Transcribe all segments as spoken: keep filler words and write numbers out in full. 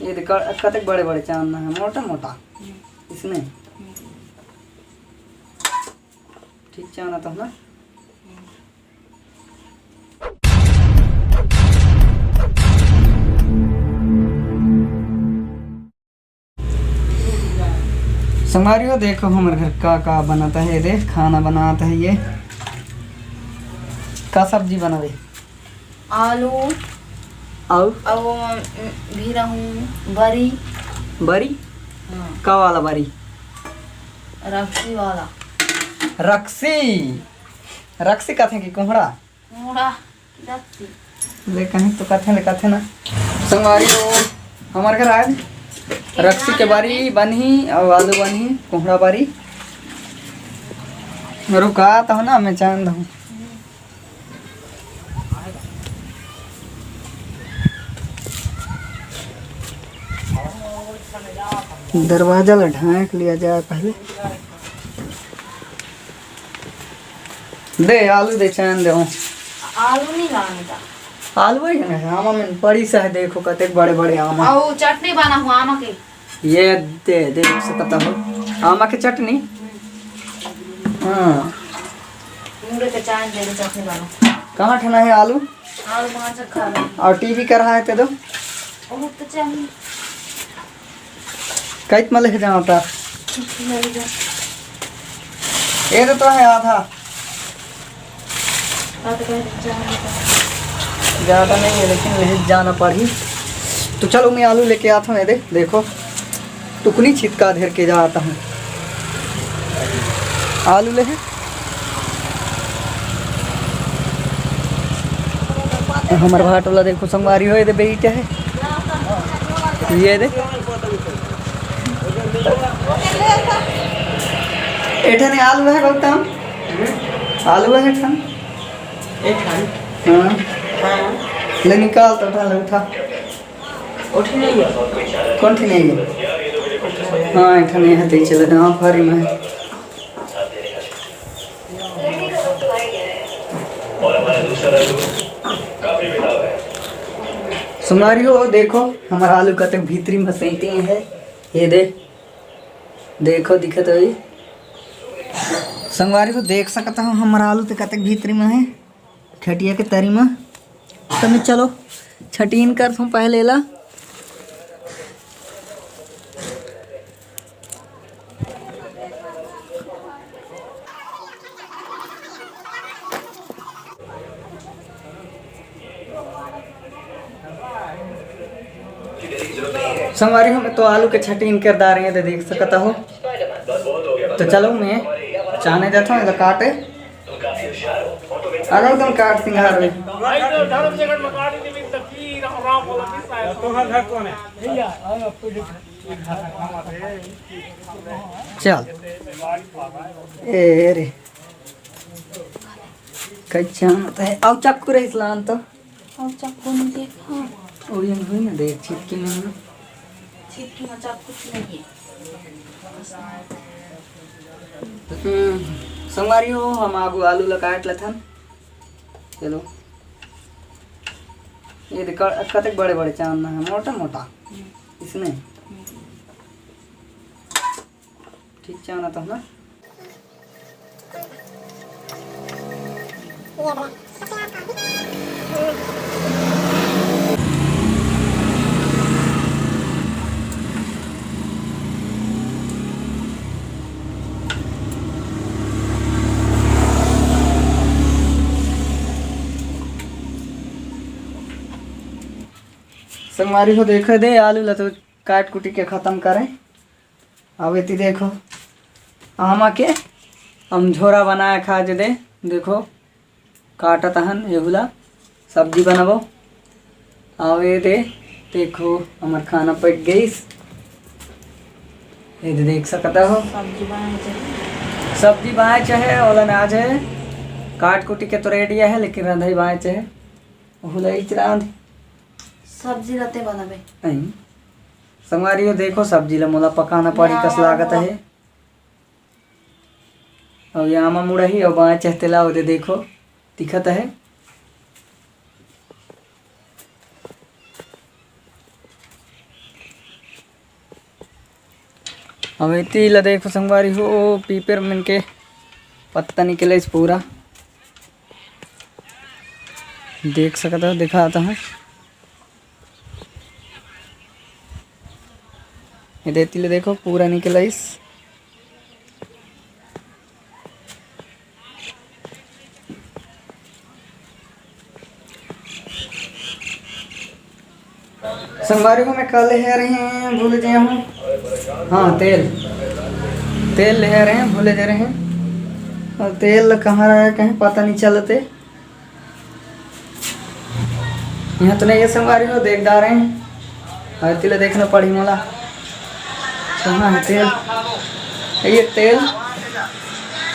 ये देख, क-, कतेक बड़े-बड़े चांद हे, मोटा-मोटा। इसने। ठीक चांद आता है ना? संगवारी हो, देखो हमर घर का का बनत हे। देख, खाना बनात हे ये। का सब्जी बनावे? आलू। अउ? अउ, उम, भी रहूं, बरी। बरी? हाँ। का वाला बरी? रक्सी वाला। रक्सी? रक्सी कथे कि कोहड़ा? कोहड़ा। ले कहीं तो कथे, ले कथे ना। संगवारी हो, हमर घर आज रक्सी के बारी बनही अउ आलू बनही, कोहड़ा बारी। रुका तो ना, मैं चांद हूँ। दरवाजा ला ढांक लिया जाए पहले। दे, आलू दे, चैन दे। आलू नहीं लाने का। आलू है ना, आमा में पड़ी सा है, देखो कतेक बड़े-बड़े आमा। अउ चटनी बना हुआ आमा के। ये दे, देख सकता हो, आमा के चटनी। हाँ। मुंडे के चाय दे, चटनी बना। कहाँ ठना है आलू? आलू वहाँ से खा लो। और टीवी कर रहा है ते दो। बहुत तो चाहिए। कैत में लेके जाना था। ले जा। ये तो, तो है आधा। ज़्यादा नहीं है, लेकिन ले जाना पड़ी। तो चलो, मैं आलू लेके आता हूँ। ये दे, देखो, टुकनी छिटका धर के जाता हूँ। आलू ले है। हमर भाटोला देखो, संगवारी हो, ये दे बेटा है। ये दे। एठने आलू है गौतम, आलू है एठन। एक खान। हाँ। हाँ। ले निकाल तो उठा, ले उठा। उठी नहीं है। कौन ठी नहीं है? हाँ, एठने है, तो चले, हाँ, फरी में है। सुमारी हो, देखो, हमारा आलू कतक भीतरी में सैती है। ये दे, देखो, दिखत होई। संगवारी हो, देख सकत हो, हमर आलू ते कतेक भीतरी में हे, खटिया के तरी में। त मैं चलो, छटीन करथों पहले ला। संगवारी हो, मैं तो आलू के छटीन कर डारे हे, तो देख सकता हो। तो चलो, मैं चाने जाता हूँ, काटे। अगर तुम काट सिंगार में। चल। ए रे। कच्चा आता है। आओ, चाकू रहिस लान तो। अउ चाकू नहीं देखा। ओ, ये हुई ना, देख, छिटकी में ना। छिटकी में चाकू कुछ नहीं है। हम्म, संगवारी हो, हम आगू आलू ला काट लेथन। चलो, ये देख, क-, कतेक बड़े-बड़े चांद हे, मोटा-मोटा। हम्म। इसने। हम्म। ठीक चांद आता है ना। संगवारी हो, देखे दे, आलू ला तो काट कुटी के खतम करे। अब एती देखो, आमा के हम झोरा बनाए खा जे दे। देखो, काटत हन एहू ला, सब्जी बनाबो। अब ये दे, देखो, हमर खाना पक गईस। ये दे, देख सकता हो, सब्जी बनाए चाहे, सब्जी बनाए चाहे, ओला ना चाहे, काट कुटी के तो रेडी है, लेकिन रंधई बनाए चाहे, ओहू ला इच रांध। सब्जी रहते बनाबे। नहीं। संगवारी हो, देखो, सब्जी ला मोला पकाना पड़ी, कस लागत हे। अउ ये आमा मुड़ही अउ बाँय चहते ला ओदे देखो, दिखत हे। अब एती ला देखो संगवारी हो, पीपर मन के पत्ता निकले इस पूरा। देख सकत हो, दिखाता हूँ। ये देती ले देखो, पूरा निकल आइस। संगवारी हो, मैं का लेहे रहें, भूल गया हूँ। हाँ, तेल, तेल लेहे रहें, भूल जा रहें। और तेल कहाँ रहा, कहीं पता नहीं चलते। यहाँ तो नहीं है संगवारी हो, देख डारे हैं। अउ एती ले देखना पड़ी मोला। कहाँ है तेल? ये तेल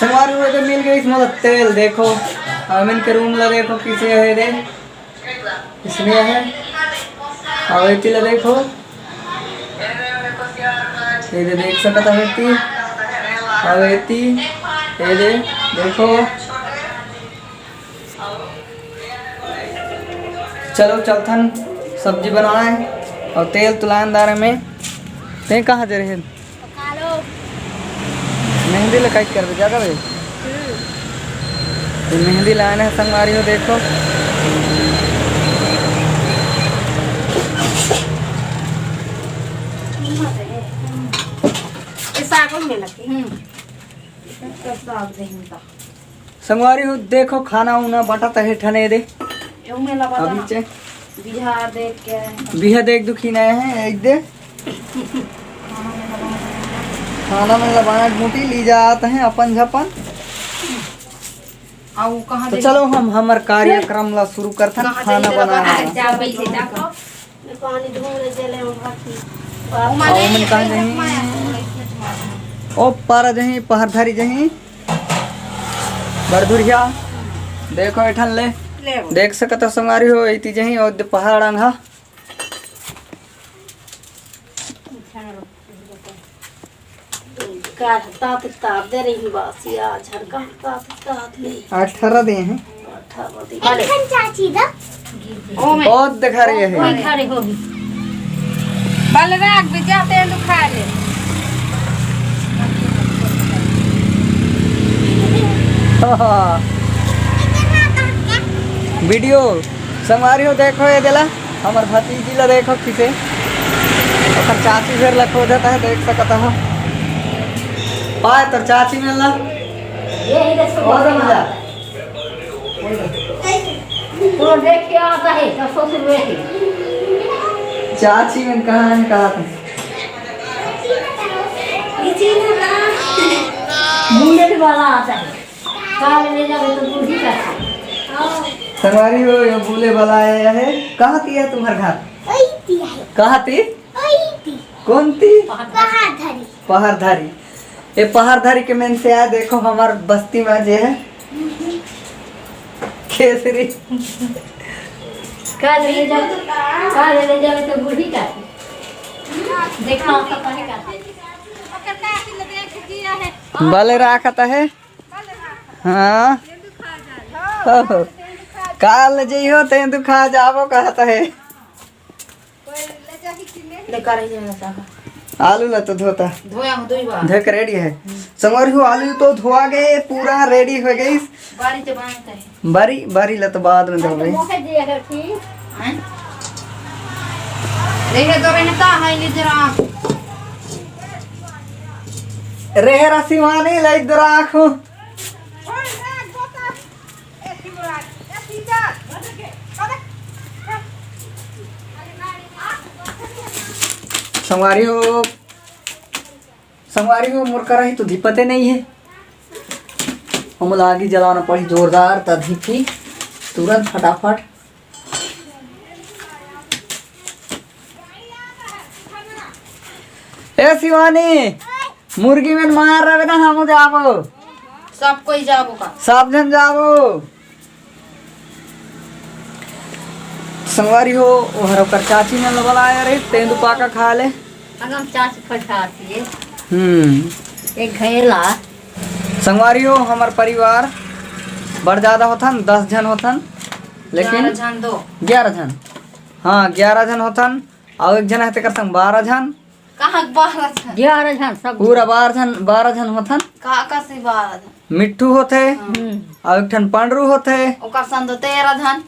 संगवारी हो, एदे मिल गइस मोला तेल। देखो, अमिन के रूम ला देखो, किसे है दे, इसने है। अउ एती ला देखो, ये दे देख सकत हो एती, अउ एती, ये दे देखो। चलो चलथन सब्जी बनाए अउ तेल तुलान दारे में। ते कहाँ जे रहे? मेहंदी लगाई करबे ज्यादा बे। तो मेहंदी लाने हैं संगवारी हो, देखो। ये सागो में लगे। हम्म। इसका साग देंगे। संगवारी हो, देखो, खाना उना बटत हे ठने दे। एहू में ला बता अभी ना। चे। बिहा देख के आए हैं। बिहा देख दुखी नए हैं, एक दे। खाना में ला बांट बूटी ली जात हैं अपन झपन। आ, वो कहाँ तो दे? चलो, हम हमर कार्यक्रम ला शुरू करथन, कहाँ खाना दे? बनाना। जा, बैठे, जा। पानी धूल जले हम रखी। अउ ओमन कहाँ जाही? ओ पारा जाही, पहरधारी जाही। बरधुरिया। देखो एठन ले। ले वो। देख सकत हो संगवारी हो, एती जाही अउ पहाड़ अंगहा। का तात तात दे रही बासी, आज हर का तात तात नहीं। अठारह दे हैं। अठारह दे। अरे। एखन चाची दा। ओ में। बहुत दिखा रही है। कोई खड़े होगी। बल राख भी जाते हैं तो खा ले। वीडियो संगवारी हो, देखो ये देला। हमर भतीजी ला देखो किसे, ओकर चाची फेर ला खोजत हे, देख सकत हो। पाए तोर चाची मन ला। ये ही देखो। बहुत मजा। वो देख के आता है, दसों से लेके। चाची मन कहाँ है, कहाँ थे? ये चीज ना। बुलेट वाला आता है। कार ले जावे तो बूढ़ी का। संगवारी हो, ये बुले वाला आया है। कहाँ ती है तुम्हार घर? वही ती है। कहाँ ती? वही ती। कौन ती? पहाड़धारी। पहाड़धारी। ये पहाड़धारी के मेन से आया, देखो हमार बस्ती में जे है। केसरी। का ले जा, का ले जावे तो बूढ़ी का। देखा होता पानी का। बले राखत है। हाँ। काल जइहो, तेंदू खा जाबो कहत हे। ले का रही है ना सागा। आलू ला तो धोता। धोया हूँ, दो ही बार। धो के रेडी है। संगवारी हो, आलू तो धोआ गए, पूरा रेडी हो गई। बारी जबान का है। बारी, बारी ला तो बाद में धोबे। मोके दे अगर की। हैं? रेहे तो रहने का है, ले जरा। रेहे रसीवानी, ले जरा आँखों। संगवारी हो, संगवारी हो, मोर करा ही तो धिपते नहीं है। हम लागी जलाना पड़ी जोरदार, त धिपी तुरंत फटाफट। ए शिवानी, मुर्गी मन मार रहे ना, हम जाबो। सब कोई जाबो का? सब झन जाबो। संगवारी हो, ओहर ओकर चाची मन ल बलाए रहे, तेंदू पाका खा ले। अगम चाची खा खाती है। हम्म। एक घैला। संगवारी हो, हमर परिवार बड़ ज्यादा होथन, दस झन होथन, लेकिन ग्यारह झन दो। ग्यारह झन। हाँ, ग्यारह झन होथन, अउ एक झन है तेकर संग बारह झन। कहाँ के बारह झन? ग्यारह झन सब। पूरा बारह झन, बारह झन होथन। का, का से बारह झन? मिट्ठू होथे, हम्म। अउ एक ठन पंडरू होथे। ओकर संग तो तेरह झन।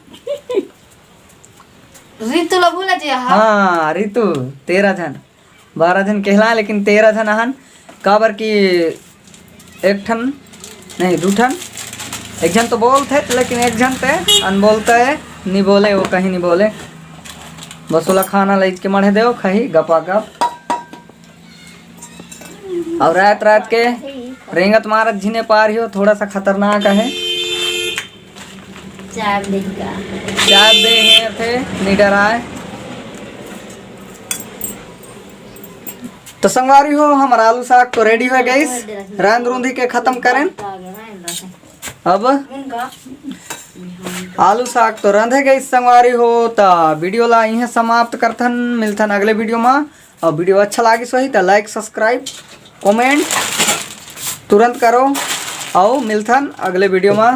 रितु ला भूला जे हा। हाँ, रितु, तेरह झन। बारह झन कहला, लेकिन तेरह झन अहन, काबर कि एक ठन, नहीं, दू ठन, एक झन तो बोलथे, लेकिन एक झन ते अनबोलथे, नी बोले, वो कहीं नी बोले। बस ओला खाना लइज के मढ़े देव, खाही गपा गप। अउ रात रात के रेंगत मारत झिने पार हो, थोड़ा सा खतरनाक है। चाप देही का? चाप दे हे थे, नी डराए। तो संगवारी हो, हमर आलू साग तो रेडी हो गइस, रांध रूंधी के खत्म करेन। अब आलू साग तो रंधे गइस संगवारी हो, त वीडियो ला इहें समाप्त करथन, मिलथन अगले वीडियो मा। अउ वीडियो अच्छा लागिस होही त लाइक, सब्सक्राइब, कमेंट तुरंत करो, अउ मिलथन अगले वीडियो मा।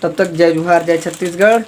तब तक जय जोहार, जय छत्तीसगढ़।